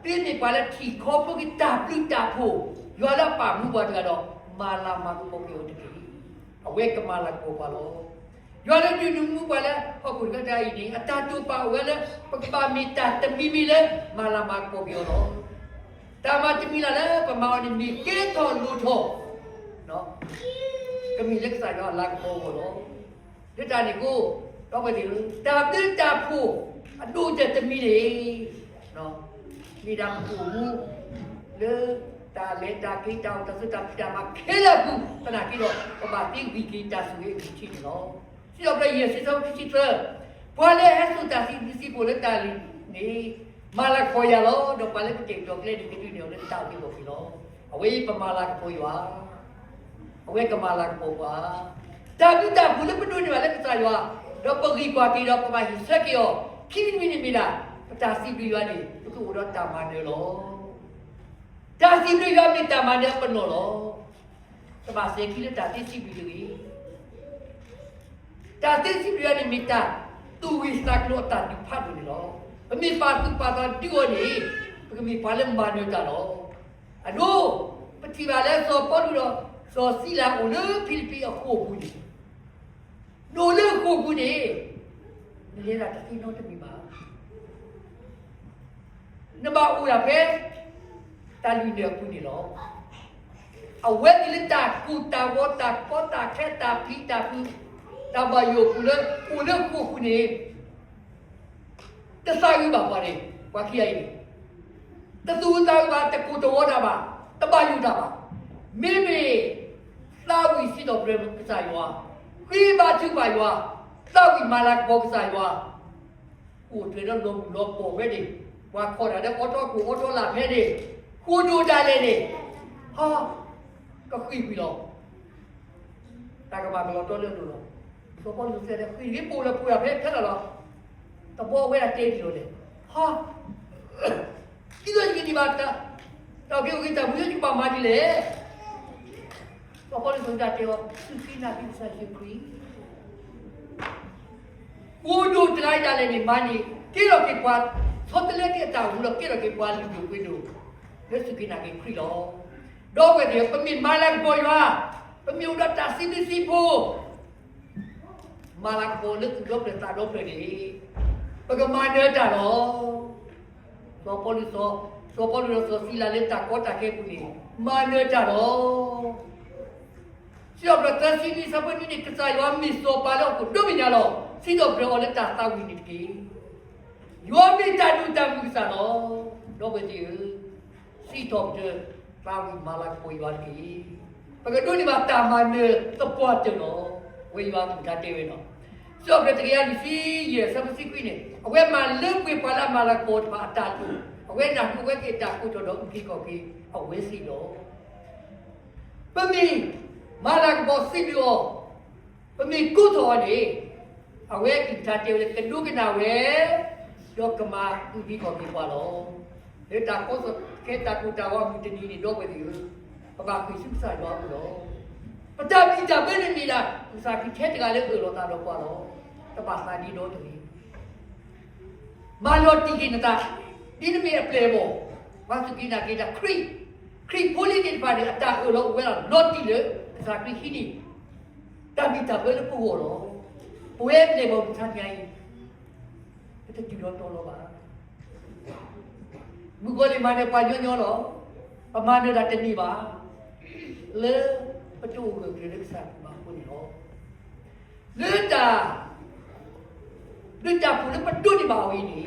သ့န့ၢ်ပှၤလၢထံၣ်ခီဖျိက့ၤတၢ်ဘျုးတၢ်ဖှိၣ်, ယွၤလၢအပာ်မူပှၤတဂၤဒီး, မၤလၤမၤကပီၤက့ၤအီၤတက့ၢ်. အဝဲကမၤလၤကပီၤပှၤလီၤ. ယွၤလၢဒုးနုာ်မူပှၤလၢဟီၣ်ခိၣ်တဂၤတဂၤအံၤန့ၣ် အတၢ်တိာ်ပာ်အိၣ်ဝဲလၢ ပကဘၣ်မ့ၢ်တၢ်တမံၤမံၤလၢ မၤလၤမၤကပီၤက့ၤအီၤလီၤ. တၢ်မၤတမံၤလၢ်လၢပမၤအီၤန့ၣ် မ့ၢ်ကဲထီၣ်လိၣ်ထီၣ် ကမ့ၢ်လၢကစၢ်ယွၤအလၤကပီၤအဂီၢ်လီၤ. လၢတၢ်န့ၣ်အဃိ, ဒီပုၢ်ဝဲၢ်သ့ၣ်ဧၢ, တၢ်ဘျုးတၢ်ဖှိၣ်အဒိၣ်ကတၢၢ်တမံၤန့ၣ် မ့ၢ်ဒၣ်ပအိၣ်မူလၢတၢ်လဲၤတၢ်က့ၤ တၢ်အိၣ်တၢ်ဆိး တၢ်ဖံးတၢ်မၤခဲလၢာ်အပူၤသနာ်က့ဒီး ပဘၣ်သ့ဂံၢ်က့ၤတၢ်ဆိၣ်ဂ့ၤအဂံၢ်ထံးန့ၣ်လီၤ. စံးထီၣ်ပတြၢၤ ယဲၢ်ဆံသၢ ခံဆံသၢ, ပှၤလၢအဟဲစိာ်တၢ်စံးဘျုးစံးဖှိၣ်လၢတၢ်လုၢ်န့ၣ် မၤလၤကပီၤယၤလီၤ. ဒီးပှၤလၢကတဲာ်ကတီၤကျဲန့ၣ် ကဒုးနဲၣ်အီၤလၢတၢ်အုၣ်က့ၤခီၣ်က့ၤလီၤ. အဝဲအံၤပမၤလၤကပီၤယွၤ, အဝဲကမၤလၤကပီၤပှၤ. တၢ်ဘျုးတၢ်ဖှိၣ်လၢပဒိးန့ၢ်ဘၣ်လၢကစၢ်ယွၤ, ဒီးပဂံၢ်ကွၢ်က့ၤဒီးပဘၣ်ဟ့ၣ်ဆၢက့ၤအီၤ, ခံမံၤတမံၤန့ၣ်မ့ၢ်ဒၣ် ပတၢ်စံးဘျုးယွၤန့ၣ် ပကအိၣ်ဒီးတၢ်မၤနၢၤလီၤ. တၢ်စံးဘျုးယွၤမ့ၢ်တၢ်မၤနၢၤအပနီၣ်လီၤ. တဘၣ်စဲၤခံလၢတၢ်သ့စံးဘျုးတဂ့ၤ. တၢ်သ့စံးဘျုးယွၤန့ၣ်မ့ၢ်တၢ်သူၣ်ဂ့ၤသးကျိၤအတၢ်ဒုးဖးဒိၣ်န့ၣ်လီၤ. ပမ့ၢ်ပာ်သူၣ်ပာ်သးဒုးအီၤန့ၣ် ပကမ့ၢ်ပှၤလၢမၤနၢၤတၢ်လီၤ. အဒိ, ပထံၣ်ဘၣ်လၢစီၤပီလူးဒီးစီၤစံလၤအိၣ်လၢဖံလံးပံးအဃိာ်ပူၤန့ၣ်, နအိၣ်လၢဃိာ်ပူၤန့ၣ် နလဲၤတၢ်တသ့နီတမံၤဘၣ်. နဘၣ်အိၣ်ဒၣ်ဖဲတၢ်လုၢ်နၢ်အပူၤန့ၣ်လီၤ. အဝဲသ့ၣ်လၢတၢ်ကိၢ်တၢ်ဂီၤ တၢ်ကီတၢ်ခဲ တၢ်ဖံးတၢ်ဖုး တၢ်ဘၣ်ယိၣ်အပူၤလၢ အိၣ်လၢဃိာ်ပူၤန့ၣ် တသးဂ့ၤဘၣ်ပှၤန့ၣ်, ပှၤခံဂၤအံၤန့ၣ် တသူၣ်တသးဂ့ၤဘၣ်, တကိၢ်တဂီၤတၢ်ဘၣ်, တဘၣ်ယိၣ်တၢ်ဘၣ်. မ့မ့ၢ်သးဝံၣ်စံးထီၣ်ပတြၢၤကစၢ်ယွၤ, ဃ့ဘါထုကဖၣ်ယွၤ, သးဝံၣ်မၤလၤကပီၤကစၢ်ယွၤ, အိၣ်တြဲၤဒီးလီၤမုၢ်လီၤပှီၢ်ဖဲန့ၣ်, ပှၤခီၣ်တၢ်လၢအီထီခိၣ်အီထီလာ်ဖဲန့ၣ်, ဃိာ်ဒိၣ်ဒၣ်လဲာ်န့ၣ်, ဟါ, ကဃံၢ်ကွံာ်လီၤ. တၢ်ကမၣ်ကလီၤတီလၢအလိၤလီၤ. စီၤပီလူးစံးတဲ ဃံၢ်တဂ့ၤ ပအိၣ်လၢပှဲၤဒၣ်ဖဲဖဲလီၤလီၤ. တဘျီဝဲဒၣ်တဲဒ်လီၤလဲၣ်, ဟါ, ဒ်သိးယကန့ၢ်ဘၣ်တၢ်, တၢ်က့ၤအိၣ်က့ၤတၢ်မူယကဘၣ်မၤဒ်လဲၣ်. စီၤပီလူးစံးတၢ်တဲအီၤ စူၢ်က့ၤနာ်က့ၤကစၢ်ယ့ၣ်ၡူးခရံာ် ဃိာ်ဒိၣ်တဂၤအံၤဒၣ်လဲာ်န့ၣ် မၤန့ၢ်ကဲထီၣ်က့ၤပှၤ, ဆီတလဲက့ၤအတၢ်အိၣ်မူဒီး ကဲထီၣ်က့ၤပှၤလုၢ်ဒိၣ်ပှ့ၤဒိၣ် လၢစူၢ်က့ၤနာ်က့ၤခရံာ်လီၤ. ဒီပုၢ်ဝဲၢ်သ့ၣ်ဧၢ, ပမ့ၢ်မၤလၤကပီၤယွၤ, ပမ့ၢ်အိၣ်ဒီးတၢ်စံးဘျုးစံးဖှိၣ်, မၤလၤကပီၤလၢသူၣ်ဒီဖျၢၣ်သးဒီဖျၢၣ်န့ၣ်, ပကမၤနၢၤတၢ်လီၤ. စီၤပီလူး, စီၤပီလူးဒီးစီၤစံလၤလၢတၢ်ကီတၢ်ခဲအပူၤန့ၣ် မၤနၢၤတၢ်လီၤ. စံးထီၣ်ပတြၢၤသၢဆံနွံ ဆၢဖိနွံန့ၣ် ကစၢ်ယွၤမ့ၢ်စီၤပၤလၢဟီၣ်ခိၣ်ဒိၣ်မဲာ်ညါလီၤ. စံးထီၣ်ပတြၢၤအီၤလၢတၢ်သးဝံၣ်န့ၣ်တက့ၢ်. ယွၤမ့ၢ်တၢ်ဒိၣ်တၢ်မုၢ်ကစၢ်လီၤ. ဒီပုၢ်ဝဲၢ်သ့ၣ်ဧၢ, စံးထီၣ်ပတြၢၤ သးဝံၣ်မၤလၤကပီၤယွၤတက့ၢ်. ပကဒိးန့ၢ်ဘၣ်တၢ်မၤနၢၤသပှၢ်တၢၢ်လီၤ. ဝဲယွၤအကလုၢ်ကထါတဲဝဲလီၤ. စံးထီၣ်ပတြၢၤတကယၤလွံၢ်ဆံယဲၢ် ဆၢဖိတဆံခွံန့ၣ်, အဝဲမၤလၢပှဲၤပှၤလၢအမၤလၤကပီၤတဖၣ်အတၢ်လိၣ် အဝဲနၢ်ဟူဝဲက့ၤတၢ်ကိးထီၣ်ဒီးအုၣ်က့ၤခီၣ်က့ၤအဝဲသ့ၣ်လီၤ. ပမ့ၢ်မၤလၤကပီၤစံးဘျုးအီၤ, ပမ့ၢ်ကိးထီၣ်အီၤန့ၣ်, အဝဲအကလုၢ်ကထါတဲဝဲလၢကဒိကနၣ်ဝဲ, ဒီးကမၤအုၣ်က့ၤခီၣ်က့ၤပှၤလီၤ. လၢတၢ်ကီသိးခဲတၢ်ကိၢ်တၢ်ဂီၤအမုၢ်တနံၤန့ၣ် ဒီပုၢ်ဝဲၢ်သ့ၣ်ဧၢ, ပဘၣ်ဃ့ၢ်ဆူကစၢ်ယွၤအအိၣ်လီၤ. ပတၢ်ဘံၣ်တၢ်ဘၢန့ၣ်မ့ၢ်ဒၣ် ကစၢ်ခရံာ်ထဲတဂၤလၢအၢၣ်လီၤသးဒီးပှၤလီၤ. တဘၣ်သးဒ့ဒီတဂ့ၤ. မၤလီၤတံၢ်က့ၤနသး, ဒ်နမ့ၢ်အပျဲၢ်အဘီၣ်, ပှၤစူၢ်က့ၤနာ်က့ၤတၢ်ခရံာ်, ခရံာ်ဖိလံၤသ့ၣ်တဖၣ်န့ၣ် အတၢ်အၢၣ်လီၤအိၣ်ဝဲဒၣ်လီၤတံၢ်လၢ ကစၢ်ခရံာ်ဟံးန့ၢ် တၢ်ဘံၣ်တၢ်ဘၢလၢပဂီၢ်လီၤ. ပဝဲအပျဲၢ်အဘီၣ်မုၢ်ဆါညါအံၤ ပတတုၤလီၤတီၤလီၤဘၣ်. မုၣ်ကီၤလံၢ်မၤနၢၤပှၤညီညီလီၤ. ပမၤနၢၤတၢ်တန့ၢ်ဘၣ်. လၢပတအိၣ်ဂၢၢ်ကျၢၤလၢကစၢ်အပူၤဘၣ်အဃိန့ၣ်လီၤ. လၢတၢ် ဘျုးတၢ်ဖှိၣ်လၢပဒိးန့ၢ်ဘၣ်အီၤအံၤန့ၣ်,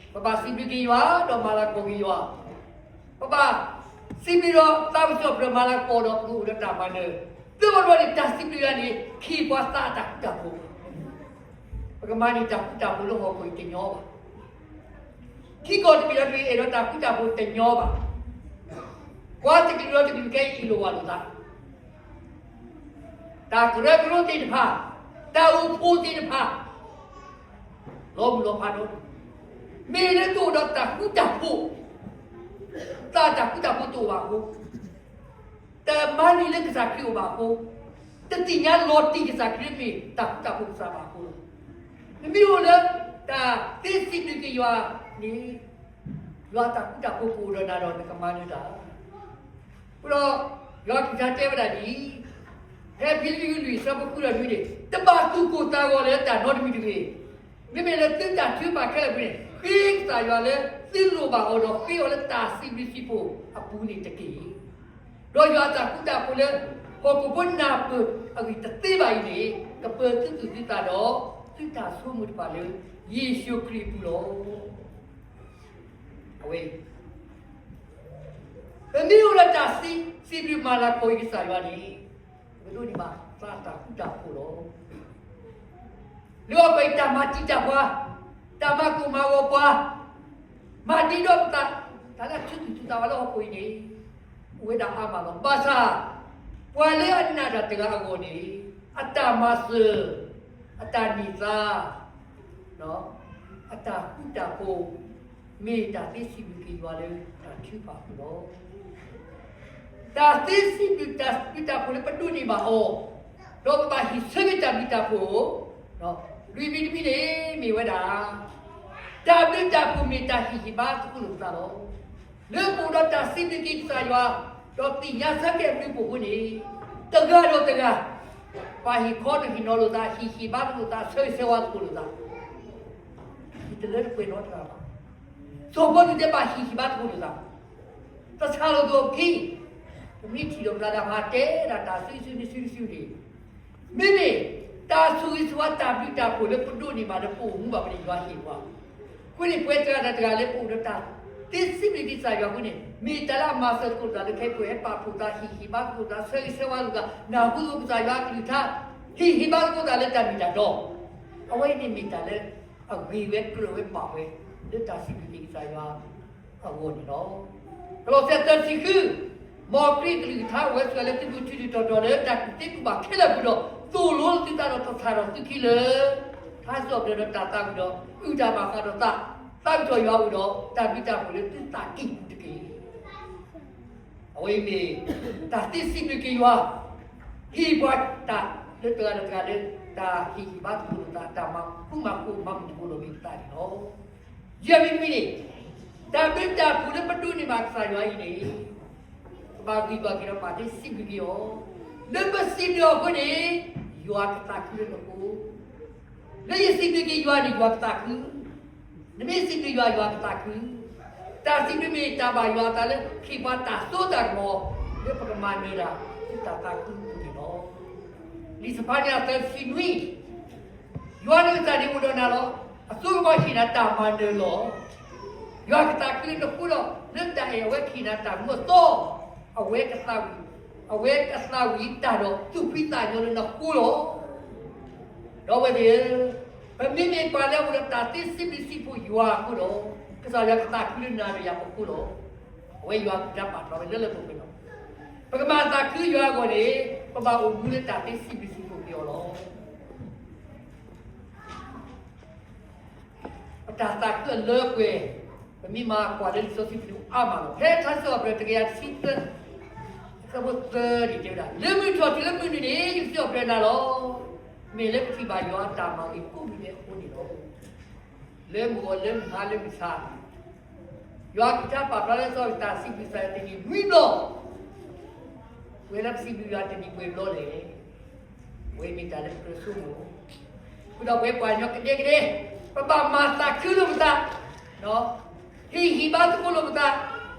ပဘၣ်စံးဘျုးက့ၤယွၤ ဒီးမၤလၤကပီၤက့ၤယွၤ, ပဘၣ်စံးဘျုးဒီးသးဝံၣ်စံးထီၣ်ပတြၢၤ မၤလၤကပီၤဒီးပကအိၣ်ဒီးတၢ်မၤနၢၤ, သၢဘီတဘီန့ၣ် တၢ်စံးဘျုးယွၤန့ၣ် ဟ့ၣ်ပှၤသးအတၢ်ဃူတၢ်ဖိး, ပကမၤန့ၢ်တၢ်ဃူတၢ်ဖိးလၢဟီၣ်ခိၣ်အံၤတညီဘၣ်. ထံကီၢ်တဘ့ၣ်ဒီးတဘ့ၣ်အဲၣ်ဒိးတၢ်ဃူတၢ်ဖိးတညီဘၣ်. ပှၤတကလုာ်ဒီးတကလုာ်ခဲအံၤအ့ၣ်လိာ်ဝါလိာ်သး တၢ်ကရၢကရိသ့ၣ်တဖၣ်, တၢ်အိၣ်ဖှိၣ်သ့ၣ်တဖၣ်, လီၤမုၢ်လီၤဖးဒီး, မ့ၢ်လၢတအိၣ်ဒီးတၢ်ဃူတၢ်ဖိး, သးတၢ်ဃူတၢ်ဖိးတအိၣ်ဘၣ်အဃိ, တမၤန့ၢ်လၢကစၢ်ခရံာ်အအိၣ်ဘၣ်အဃိ, တသ့ၣ်ညါလီၤတံၢ်ကစၢ်ခရံာ်မ့ၢ်တၢ်ဃူတၢ်ဖိးကစၢ်ဘၣ်အဃိလီၤ. နမ့ၢ်အိၣ်လၢတၢ်သ့စံးဘျုးက့ၤယွၤန့ၣ်, ယွၤအတၢ်ဃူတၢ်ဖိးကအိၣ်ဒီးနၤဒီးနကမၤနၢၤတၢ် အဃိဒီး ယွၤအကလုၢ်ကထါတဲဝဲဒၣ်ဒ်အံၤ, ဖဲဖံလံးပံးလွံၢ်အဆၢဖိဃုဒီးနွံန့ၣ်, တဘၣ်သူၣ်ကိၢ်သးဂီၤလၢတၢ်နီတမံၤတဂ့ၤ. မ့မ့ၢ်လၢသုတၢ်ထုကဖၣ်ခဲလၢာ်အပူၤန့ၣ်, ဃ့ကစၢ်ယွၤလၢသုလိၣ်ဘၣ်အီၤဒီးဃ့အီၤလၢတၢ်စံးဘျုးစံးဖှိၣ်အပူၤန့ၣ်တက့ၢ်. ဒီးယွၤအတၢ်ဃူတၢ်ဖိးလၢ ဟီၣ်ခိၣ်ဖိနၢ်ပၢၢ်အဂံၢ်တသ့ဘၣ်အံၤန့ၣ်, ကပၢၤသုသူၣ်သုသးဒီး သုတၢ်ဆိကမိၣ်တဖၣ်လၢ ယ့ၣ်ၡူးခရံာ်အပူၤလီၤ. အဝဲ ပမ့ၢ်အိၣ်ဒီးတၢ်စံးဘျုးမၤလၤကပီၤက့ၤကစၢ်ယွၤန့ၣ်, ပကဒိးန့ၢ်ဘၣ်သးအတၢ်ဃူတၢ်ဖိးလီၤ. လၢအပှဲၤအံၤတၢ်မၤတံာ်တာ်ပှၤ, တၢ်မၤကိၢ်မၤဂီၤပှၤ, မၤဒ့ဒီးပသး, တၢ်လၢအထုးသူၣ်ထုးသးဝဲလၢဟီၣ်ခိၣ်အံၤန့ၣ်, အိၣ်ဝဲဒၣ်အါမးလီၤ. ဘၣ်ဆၣ် ပှၤလၢအနာ်တၢ်တဂၤအဂီၢ်န့ၣ်, အတၢ်မၤစၢၤ, အတၢ်န့ၢ်သါ အတၢ်ဃူတၢ်ဖိး, မ့ၢ်တၢ်သ့စံးဘျုးက့ၤယွၤလၢတၢ်ထုကဖၣ်အပူၤလီၤ. တၢ်သ့စံးဘျုးတၢ်ဘျုးတၢ်ဖှိၣ်လၢပဒိးန့ၢ်ဘၣ်အီၤ, ဒီးပဘၣ်ဟ့ၣ်ဆၢက့ၤတၢ်ဘျုးတၢ်ဖှိၣ်, လွံၢ်မံၤတမံၤန့ၣ်မ့ၢ်ဝဲဒၣ်, တၢ်ဘျုးတၢ်ဖှိၣ်မ့ၢ်တၢ်ဟ့ၣ်ဟ့ၣ်ဘါသကိးလိာ်ပသးလီၤ. လၢပအိၣ်ဒီးတၢ်စံးဘျုးက့ၤကစၢ်ယွၤ, ဒီးသ့ၣ်ညါဆၢက့ၤအဘျုးအဖှိၣ်အဃိန့ၣ်, တဂၤဒီးတဂၤ, ပှၤဟ့ၣ်ခီနုာ်ဟ့ၣ်နီၤလိာ်သး, ဟ့ၣ်ဟ့ၣ်ဘါသကိးလိာ်သး, ဆၢဂ့ၤဆၢဝါသကိးလိာ်သး, ယတလၢတပှဲၤနီတဂၤဘၣ်. စီၤပီလူးတဲဘၣ်ဟ့ၣ်ဟ့ၣ်ဘါသကိးလိာ်သး, တၢ်ဆၣ်လိာ်သးအခံ, ပမ့ၢ်ထံၣ်လိာ်ပသးဒီးဟးတဲဒၣ်တၢ်စုစုနစုနစုန့ၣ်, မ့မ့ၢ်တၢ်ဆိၣ်ဂ့ၤဆိၣ်ဝါတၢ်ဘျုးတၢ်ဖှိၣ်လၢပဒိးန့ၢ်ဘၣ်ဒီးပအိၣ်မူဘၣ်ဖဲန့ၣ် ယွၤဟ့ၣ်ပှၤ, အဃိန့ၣ်ပဝဲတဂၤဒီးတဂၤလၢပအိၣ်ဒီးတၢ်သ့စံးဘျုးက့ၤကစၢ်ယွၤအဃိန့ၣ်, မ့ၢ်တၢ်လၢအမၤစၢၤသကိးလိာ်သးလၢခဲအံၤ ပဟဲပာ်ဖှိၣ်သး, ဟ့ၣ်ဟ့ၣ်ဘါသကိးလိာ်သး, ဆၢဂ့ၤဆၢဝါလိာ်သး, နၢ်ဟူသကိးကစၢ်ယွၤအကလုၢ်ကထါ, ဟ့ၣ်ဟ့ၣ်ဘါသကိးလိာ်သးလၢတၢ်မ့ၢ်တၢ်တီ, အဝဲအံၤန့ၣ်မ့ၢ်တၢ်လၢအဂ့ၤဝဲကြၢးဝဲဘၣ်ဝဲ လၢတၢ်စံးဘျုးက့ၤကစၢ်ယွၤအဂီၢ်န့ၣ်လီၤ. ကလီးစဲ သၢဆံဃု, မ်ခရံာ်အကလုၢ်ကထါအိၣ်ဝဲဆိးဝဲလၢသုပူၤ ထုးထုးတီၤတီၤလၢတၢ်ကူၣ်သ့ကူၣ်ဘၣ်ခဲလၢာ်အပူၤဒီး, သိၣ်လိသုသးဒီးတၢ်သးထီၣ်သုခံလၢ ထါစံးထီၣ်ပတြၢၤဒီးတၢ်သးဝံၣ်ဒီး အုၣ်တၢ်ဘၣ်ဃးဒီးသး, သးဝံၣ်ထီၣ်ယွၤအအိၣ်ဒီး တၢ်ဘျုးတၢ်ဖှိၣ်လၢသုသးကံၢ်ပူၤတက့ၢ်. အဝဲအံၤမ့ၢ် တၢ်သ့စံးဘျုးက့ၤယွၤ, ဟ့ၣ်ပှၤတၢ်လၢတဂၤဒီးတဂၤလၢ တၢ်ဟ့ၣ်ဟ့ၣ်ဘါသကိးလိာ်သး, တၢ်မၤဃူမၤဖိးမၤမုာ်သကိးလိာ်က့ၤပသးန့ၣ်လီၤ. ယဲၢ်မံၤတမံၤန့ၣ်, တၢ်ဘျုးတၢ်ဖှိၣ်လၢပဒိးန့ၢ်ဘၣ်ကစၢ်ယွၤအံၤန့ၣ်, ပဘၣ်ဂံၢ်ဘၣ်က့ၤဒီးပာ်သ့စံးဘျုးက့ၤအီၤ, လၢပစံးဘျုးအီၤအဃိန့ၣ်, ယွၤကသးခုလၢနဃိ လၢယစံးဘျုးက့ၤယွၤန့ၣ် ယွၤကသးခု, နမ့ၢ်စံးဘျုးယွၤ ယွၤကသးခု, တၢ်စံးဘျုးမ့ၢ်တၢ်ဘၣ်ယွၤအသးလၢ ဟ့ၣ်ပှၤတၢ်စိတၢ်ကမီၤ, လၢပကမၤနၢၤတၢ် လၢတၢ်သးခုအပူၤန့ၣ်လီၤ. လံာ်စဖါနယၤသၢဆံနွံ, ယွၤနကစၢ်န့ၣ်အိၣ်ဒီးနၤလီၤ. အစိကမီၤဟ့ၣ်နၤတၢ်မၤနၢၤလီၤ. ယွၤကသးခုလၢနဃိဒီး လၢတၢ်အဲၣ်အဝဲကဟ့ၣ်နၤတၢ်မူအသီ, အဝဲကသးဝံၣ်, အဝဲကသးဝံၣ်တၢ်ဒီးသူၣ်ဖှံသးညီလၢနဃိလီၤ. ဒီပုၢ်ဝဲၢ်သ့ၣ်ဧၢ, ပမ့မ့ၢ်ပှၤလၢအအိၣ်ဒီးတၢ်သ့စံးဘျုးစံးဖှိၣ်ယွၤအဃိဒီး, ကစၢ်ယွၤကသးခုလၢနၤဒီးယၤအဃိလီၤ. အဝဲယွၤအကလုၢ်ကထါပာ်ဖျါဝဲလၢလၢပှဲၤပှဲၤလီၤ. ပကမၤသးခုယွၤအဂီၢ်န့ၣ် ပဘၣ်အိၣ်မူလၢတၢ်သ့စံးဘျုးစံးဖှိၣ်က့ၤအီၤလီၤ. ပတၢ်သးခုအလၢအပှဲၤ, ပမ့ၢ်မၤကွၢ်လၢလံာ်စီဆှံပူၤန့ၣ်အါမးလီၤ. ဖဲထါစံးထီၣ်ပတြၢၤတကယၤတဆံသၢ, အဆၢဖိသၢန့ၣ်တဲဝဲဒၣ်, လၢမုၢ်ထီၣ်တုၤလၢမုၢ်နုာ်န့ၣ် ယကစံးထီၣ်ပတြၢၤနၤလီၤ. မ့ၢ်လၢပထံၣ်ဘၣ်ယွၤအတၢ်မၤဂ့ၤကိးမံၤဒဲးအဃိန့ၣ်လီၤ. လၢမုၢ်ဂီၤလၢမုၢ်ဟါလၢမုၢ်ဆါ, ယွၤအကလုၢ်ကထါပာ်ဖျါလၢစီၤတၢ်စံးဘျုးကစၢ်ယွၤတနံၤနွံဘျီ, ပဝဲလၢပစံးဘျုးယွၤတနံၤပှဲၤဘျီလဲၣ်. အဝဲမ့ၢ်တၢ်လၢပကြၢးဆိကမိၣ်, ဃုာ်ဒီးပဝဲပှၤကညီကဒဲကဒဲ, ပဘၣ်မၤသးခုလိာ်ပသး, ဟ့ၣ်ဂံၢ်ဘါသကိးလိာ်ပသး,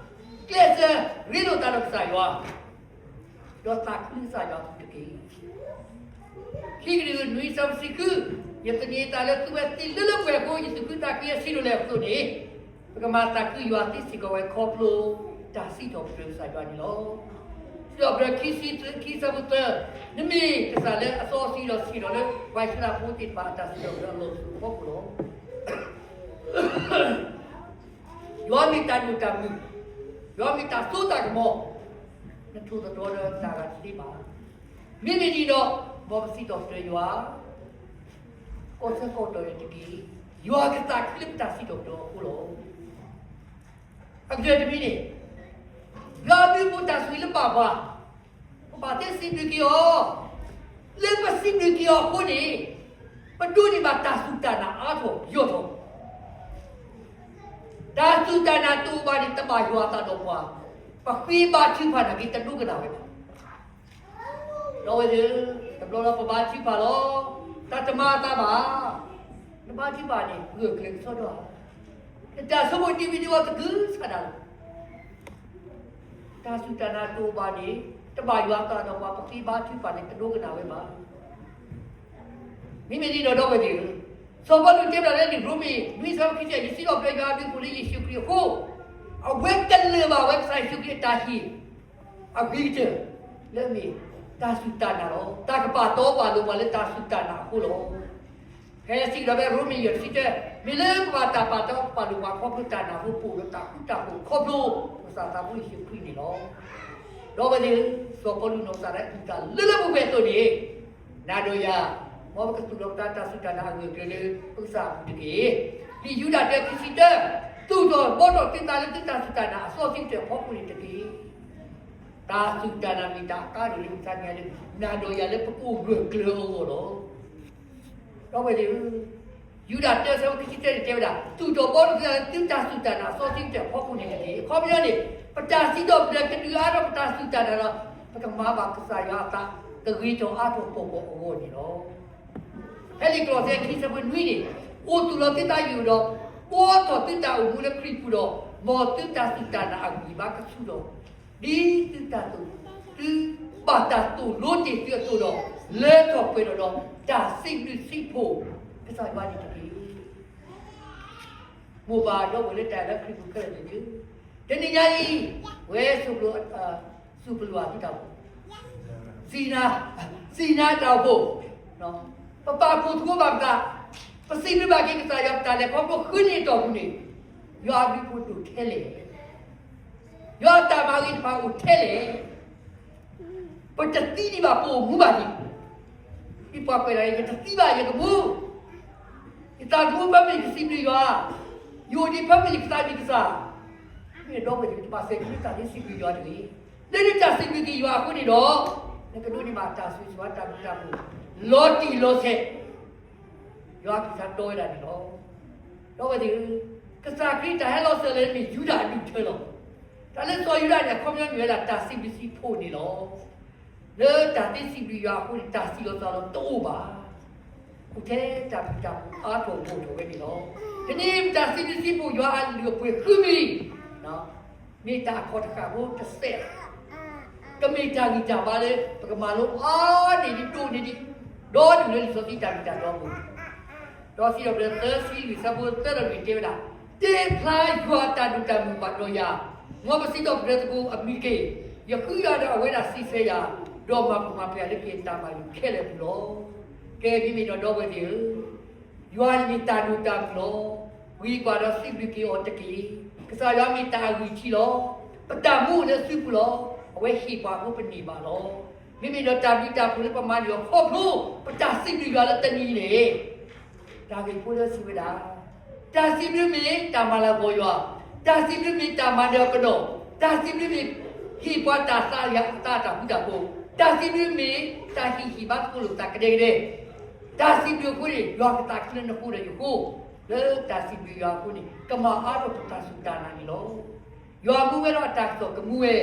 ကျဲးစၢးရ့လိာ်သးဒီးကစၢ်ယွၤ, ဒီးသးခုလၢကစၢ်ယွၤအပူၤတက့ၢ်. ခံကတၢၢ်နွံဆၢဖိတဆံဃု, ယသန့ၤအသးလၢသုဝဲသ့လၢလၢပှဲၤပှဲၤအဃိ ယသူၣ်ခုသးခုအဆံးဒိၣ်လဲၣ်အသိးန့ၣ်, ပကမၤသးခုယွၤသ့စ့ၢ်ကီးဝဲခီဖျိ တၢ်စံးထီၣ်ပတြၢၤကစၢ်ယွၤန့ၣ်လီၤ. စံးထီၣ်ပတြၢၤခံဆံခံဆၢဖိသၢ, နမ့ၢ်ကစၢ်လၢအစီအဆှံဒီးဆံးဒီးလၢ ပှၤအံၣ်စရ့လးဖိသ့ၣ်တဖၣ်အတၢ်စံးထီၣ်ပတြၢၤအလီၢ်အဖီခိၣ်လီၤ. ယွၤမ့ၢ်တၢ်ဒိၣ်တၢ်မုၢ်, ယွၤမ့ၢ်တၢ်စိတၢ်ကမီၤ, နထိၣ်သတြီၤဒီးတၢ်ဂၤတသ့ဘၣ်. မ့မ့ၢ်ဒ်န့ၣ်ဒီး, မ်ပစံးထီၣ်ပတြၢၤယွၤ ကီၢ်ဆၢကီၢ်ကတီၢ်န့ၣ်တက့ၢ်. ယွၤကသးခုလၢပတၢ်စံးထီၣ်ပတြၢၤအဃိလီၤ. အကတၢၢ်တမံၤန့ၣ်, ယွၤအဘျုးအဖှိၣ်တၢ်ဆိၣ်ဂ့ၤလၢဘၣ်ပှၤ, ပဘၣ်သ့စံးဘျုးက့ၤအီၤ, လၢပစံးဘျုးက့ၤအီၤအဃိန့ၣ်, ပဒိးန့ၢ်ဘၣ်တၢ်စူၢ်တၢ်နာ်အါထီၣ်ယိာ်ထီၣ် တၢ်စူၢ်တၢ်နာ်တအိၣ်ဘၣ်န့ၣ် တဘၣ်ယွၤအသးဒီးပှၤ, ပဃ့ဘါထုကဖၣ်နာ်က့တဒိကနၣ်ဝဲဘၣ်. ဒီးဝဲသ့ၣ်, တဘျီလီၤပဘါထုကဖၣ်လီၤ, တၢ်တမၤအသးဘၣ်. နဘါထုကဖၣ်န့ၣ် ဂၢၢ်ကျၢၤကစီဒီဧါ, နတၢ်ဆိကမိၣ်ဒ်ဝဲဒ်ဝဲသကုၤဆးဒးလီၤ. တၢ်စူၢ်တၢ်နာ်တအိၣ်ဘၣ်န့ၣ်, တဘၣ်ယွၤအသးဒီးပှၤ, ပဃ့ဘါထုကဖၣ်န့ၣ် တဒိကနၣ်ဝဲဘၣ်. မ့မ့ၢ်ဒ်န့ၣ်ဒီး ဒီပုၢ်ဝဲၢ်သ့ၣ်ဧၢ, စီၤပီလူးတဲဝဲဒၣ်လၢလံာ်ရိမ့ၤ နွံဆၢခံဆံယဲၢ်, ယစံးထီၣ်ပတြၢၤယွၤအဘျုးအဖှိၣ်လၢယ့ၣ်ၡူးခရံာ်အဃိ, အဝဲကလၢၢ်ဘၣ်ဝဲကစၢ်ယ့ၣ်ၡူးခရံာ်အတၢ်ဟ့ၣ်အဂ့ၤကတၢၢ်, လၢအမ့ၢ်တၢ်စူၢ်တၢ်နာ်လီၤ. တၢ်ကပာ်တီပာ်လိၤပှၤလၢတၢ်စူၢ်တၢ်နာ်အဃိလီၤ. ဖဲစံးကဒီးဖဲရိမ့ၤယဲၢ်တဆံတၢ, မ့ၢ်လၢပဘၣ်တၢ်ပာ်တီပာ်လိၤပှၤခီဖျိတၢ်နာ်အဃိ ပအိၣ်ဒီးတၢ်ဃူတၢ်ဖိးခီဖျိ ပကစၢ်သးဘိယ့ၣ်ၡူးခရံာ်န့ၣ်လီၤ. ဒီပုၢ်ဝဲၢ်သ့ၣ်ဧၢ, စီၤပီလူးနီၢ်ကစၢ်ဒၣ်အုၣ်တၢ်လၢလၢပှဲၤပှဲၤအသိးန့ၣ်, နၤဒီးယၤ, မ်ပကသူၣ်ထီၣ်ပသးတၢ်စူၢ်တၢ်နာ်အဂၢၢ်အကျၢၤလၢ ပကစၢ်အပူၤတက့ၢ်. လံာ်ယူဒၤတၢခံဆံတၢ, သူၣ်ထီၣ်ဘှီထီၣ်သုသးလၢသုတၢ်စူၢ်တၢ်နာ်အစီဆှံကတၢၢ်အဖီခိၣ်န့ၣ်တက့ၢ်. တၢ်စူၢ်တၢ်နာ်မ့ၢ်တၢ်အကါဒိၣ်လၢပတနံၤညါလၢ နၤဒီးယၤလၢပကအိၣ်ဂၢၢ်ကျၢၤအဂီၢ်လီၤ. ဒီပုၢ်ဝဲၢ်သ့ၣ်ဧၢ, ယူဒၤတၢဆၢဖိခံဆံတၢန့ၣ်တဲဝဲဒၣ်, သူၣ်ထီၣ်ဘှီထီၣ်သုသးလၢသုတၢ်စူၢ်တၢ်နာ်အစီဆှံကတၢၢ်အဖီခိၣ်န့ၣ်တက့ၢ်. အခီပညီန့ၣ်, ပတၢ်စံးထီၣ်ပတြၢၤကဒုးအါထီၣ်ပတၢ်စူၢ်တၢ်နာ်ဒီး, ပကမၤဘၣ်ကစၢ်ယွၤအသး ကဂ့ၤထီၣ်အါထီၣ်ပီၢ်ပီၢ်အဂီၢ်န့ၣ်လီၤ. ဖဲလံာ်ကလီးစဲခံဆၢဖိနွံန့ၣ်, အိၣ်သူၣ်လီၤသုသးယိာ်ဒီး, ဘှီထီၣ်သုတၢ်အိၣ်မူလၢခရံာ်ပူၤဒီး, မ်သုတၢ်စူၢ်တၢ်နာ်အဂံၢ်ဘါကဆူၣ်ထီၣ်, ဒ်သုတၢ်သိၣ်, သုဘၣ်တၢ်သိၣ်လိတ့ၢ်သုအသိးဒီး, လၢထီၣ်ပှဲၤထီၣ်ဒီးတၢ်စံးဘျုးစံးဖှိၣ်ကစၢ်ယွၤန့ၣ်တက့ၢ်. မိၢ်ပၢ်ဒီပုၢ်ဝဲၢ်လၢတၢ်အဲၣ်လၢခရံာ်ပူၤခဲလၢာ်န့ၣ်, တနံၤညါအံၤ, ဝဲစူၢ်ပလိာ်, စူၢ်ပလိာ်အသုတၢ်အိၣ်ဖှိၣ်, စံးနၤ, စံးနၤတၢ်အိၣ်ဖှိၣ်, ပပာ်ဖှိၣ်သကိးဘၣ်ပသး, ပစံးဘျုးဘၣ်က့ၤကစၢ်ယွၤ ပတၢ်လဲၤခီဖျိဃုနံၤအတီၢ်ပူၤန့ၣ်, ယွၤအဘျုးအဖှိၣ်ဒိၣ်ထဲလဲၣ်. ယွၤအတၢ်မၤဂ့ၤတဖၣ်အိၣ်ထဲလဲၣ်. ပတသံဒံးဘၣ် ပအိၣ်မူဘၣ်ဒံး. ဒ်ပှၤကွဲးဒၣ်န့ၣ် ယတသံဘၣ် ယကမူ, ယသးကမူဖဲမ့ၢ်ယကစံးဘျုးယွၤ, ယအိၣ်ဒံးဖဲမ့ၢ်ယကသးဒံးကစၢ်. မ့ၢ်ဒီပုၢ်ဝဲၢ်သ့ၣ် တဘၣ်စဲးကလၢတၢ်လၢစံးဘျုးယွၤတဂ့ၤ. လၢနတၢ်စံးဘျုးက့ၤယွၤအဃိန့ၣ်ဒီး, နကဒိးန့ၢ်ဘၣ်တၢ်ဆိၣ်ဂ့ၤဆိၣ်ဝါတၢ်ဘျုးတၢ်ဖှိၣ် လီၤတံၢ်လီၤဆဲး ယွၤအကလုၢ်ကထါတီဝဲဒၣ်န့ၣ်လီၤ. ဒီပုၢ်ဝဲၢ်သ့ၣ်ဧၢ, ကစၢ်ခရံာ်တၢ်ဟဲလီၤစၢၤလၢမ့ၢ်ယူဒၤအဒူၣ်အထၢလီၤ. တၢ်လၢစီၤယူဒၤန့ၣ် အခီပညီမ့ၢ်ဝဲဒၣ်တၢ်စံးဘျုးစံးဖှိၣ်န့ၣ်လီၤ. လၢတၢ်သ့စံးဘျုးယွၤအဃိန့ၣ် တၢ်စံးလီၤစၢ်လီၤတအိၣ်ဘၣ်. အိၣ်ထဲတၢ်ဘျုးတၢ်ဖှိၣ်အါထီၣ်ဂီၢ်ထီၣ်ဝဲန့ၣ်လီၤ. ဖဲန့ၣ်တၢ်စံးဘျုးစံးဖှိၣ်ယွၤအလုၢ်အပှ့ၤဃုမံၤ မ့ၢ်တၢ်အခီၣ်တဃာ်ဖိတစဲး, ကမ့ၢ်တၢ်ဂံၢ်တၢ်ဘါလၢ ပကမၤလိအါန့ၢ်ဒံးဒိၣ်န့ၢ်ဒံး ဒီးဒုးလၢလံာ်စီဆှံတၢ်ဘျုးတၢ်ဖှိၣ်အပူၤ, ဒီးစံးထီၣ်ပတြၢၤသၢဆံလွံၢ်ဆၢဖိသၢဒီးလွံၢ်တဲဝဲဒၣ်, တ့ဖျါယွၤအတၢ်ဒိၣ်တၢ်မုၢ်ဘၣ်ဒီးယၤ, မ်ပစံးထီၣ်ပတြၢၤသကိးအမံၤတက့ၢ်. ယဃုယွၤဒီးအဝဲဒၣ်စံးဆၢယၤ, ဒီးမၤပူၤမၤဖျဲးယၤလၢကယဲၢ်တၢ်ဘၣ်ယိၣ်ခဲလၢာ်အပူၤလီၤ. ကဲမ့မ့ၢ်ဒီးဒီပုၢ်ဝဲၢ်သ့ၣ်ဧၢ, ယွၤန့ၣ်မ့ၢ်တၢ်ဒိၣ်တၢ်မုၢ်လီၤ. ဝံၤကွၢ်ဒီးစံးဘျုးက့ၤအီၤတက့ၢ်. ကစၢ်ယွၤမ့ၢ်တၢ်အဂံၢ်ထံးလီၤ. ပတၢ်မူအိၣ်လၢစုပူၤလီၤ. အဝဲဟ့ၣ်ပှၤအဃိပန့ၢ်ဘၣ်လီၤ. မ့မ့ၢ်ဒီးတၢ်ဘျုးတၢ်ဖှိၣ်လၢပမၤန့ၢ်အီၤခီဖျိ ပတၢ်စံးဘျုးယွၤလၢတနံၤအံၤန့ၣ် တၢ်ဂ့ၢ်ဖိလၢစံးဝဲဒၣ်, တၢ်စံးဘျုးမ့ၢ်တၢ်မၤလၤကပီၤယွၤ, တၢ်စံးဘျုးမ့ၢ်တၢ်မၤနၢၤအကဒီး, တၢ်စံးဘျုးမ့ၢ်ဟ့ၣ်ပှၤတၢ်သးလၢအသးအတၢ်ဃူတၢ်ဖိး, တၢ်စံးဘျုးမ့ၢ်တၢ်ဟ့ၣ်ဟ့ၣ်ဘါသကိးလိာ်သးကဒဲကဒဲ, တၢ်စံးဘျုးအဃိန့ၣ် ယွၤကသးခုလၢနဃိဒီးယဃိ, လၢတၢ်စံးဘျုးယွၤအဃိန့ၣ် ကမၤအါထီၣ်ပတၢ်စူၢ်တၢ်နာ်န့ၣ်လီၤ. ယွၤမူဝဲဒီးအတၢ်ကစီၣ်ကမူဝဲ,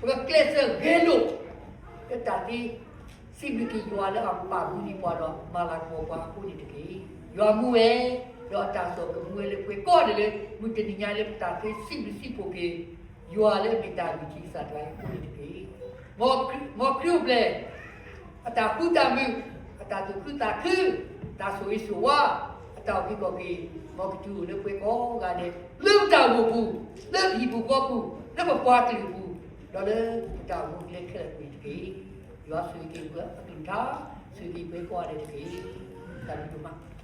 ပကကျဲးစၢးဂဲၤလိာ် လၢတၢ်သ့ စံးဘျုးက့ၤယွၤလၢအပာ်မူဒံးပှၤဒီးမၤလၤကပီၤပှၤအဃိန့ၣ်တက့ၢ်. ယွၤမူဝဲ, ဒီးအတၢ်ကစီၣ်ကမူဝဲလၢပှဲၤကိးဂၤဒဲးလၢ မုၢ်တနံၤညါလၢပတၢ်သ့စံးဘျုးစံးဖှိၣ်က့ၤ ယွၤလၢအမ့ၢ်တၢ်ဂံၢ်ထံးကစၢ်တဂၤအံၤအဃိန့ၣ်တက့ၢ်. မ်ခရံာ်အိၣ်ဖျဲၣ် အတၢ်ဃူတၢ်မုာ်, အတၢ်သူၣ်ခုသးခု, တၢ်ဆိၣ်ဂ့ၤဆိၣ်ဝါ, အတၢ်အိၣ်က့ၤခီၣ်က့ၤ, မ်ကတုၤအိၣ်လၢပှဲၤကိးဂၤဒဲး လၢပတၢ်အိၣ်ဖှိၣ်ပူၤ, လၢပဟံၣ်ပူၤဃီပူၤ, လၢပပှၤကလုာ်ပူၤ, ဒီးလၢပတၢ်အိၣ်မူကျဲခဲလၢာ်အပူၤန့ၣ်တက့ၢ်. ယွၤဆိၣ်ဂ့ၤက့ၤပှၤအကလုၢ်ကထါ, ဆိၣ်ဂ့ၤက့ၤပှဲၤကိးဂၤဒဲးတက့ၢ်. တၢ်ဘျုးဒိၣ်မး.